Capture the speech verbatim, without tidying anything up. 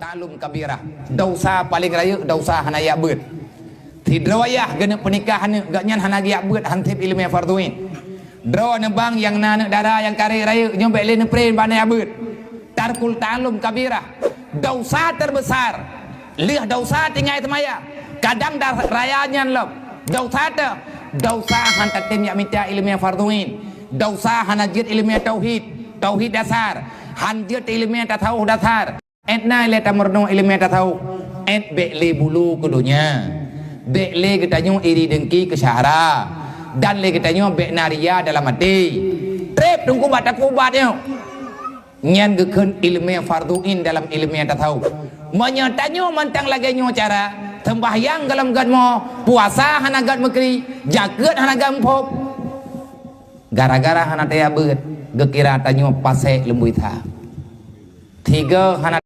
Ta'allum kabirah. Desya paleng rayeuk, desya hana jak beuet. Sidroe yah geuneuk peunikah aneuk, gobnyan hana geujak beuet, han sép ileumèe fardhu ain. Droeneuh bang nyang na aneuk dara nyang karek rayeuk, nyoe bèk lé neupreh ban jak beuet. Tarkul ta'allum kabirah. Desya teubeusa. Lheueh desya tinggai seumayang. Kadang desya raya nyan lom. Desya teuh. Desya han tatem jak mita ileumèe fardhu ain. Desya hana jeuet ileumèe tauhid. Tauhid dasar. Han jeuet ileumèe tasawuf dasar. Ét na lé tameurunoe ileumèe tasawuf, ét bèk lé bulu keu donya, bèk lé geutanyoe iri deungki keu syahra, dan lé geutanyoe bèk na ria dalam até. Trép teungku bak takue ubat nyoe. Nyan geukheun ileumèe fardhu ain dalam ileumèe tasawuf. Meunyoe tanyoe mantong lagèe nyoe cara, seumbahyang goh lom göt mo, puasa hana göt meukri, jakeuet hana göt muphom, gara-gara hana tajak beuet, geukira tanyoe pasék lumboi that. Tiga hana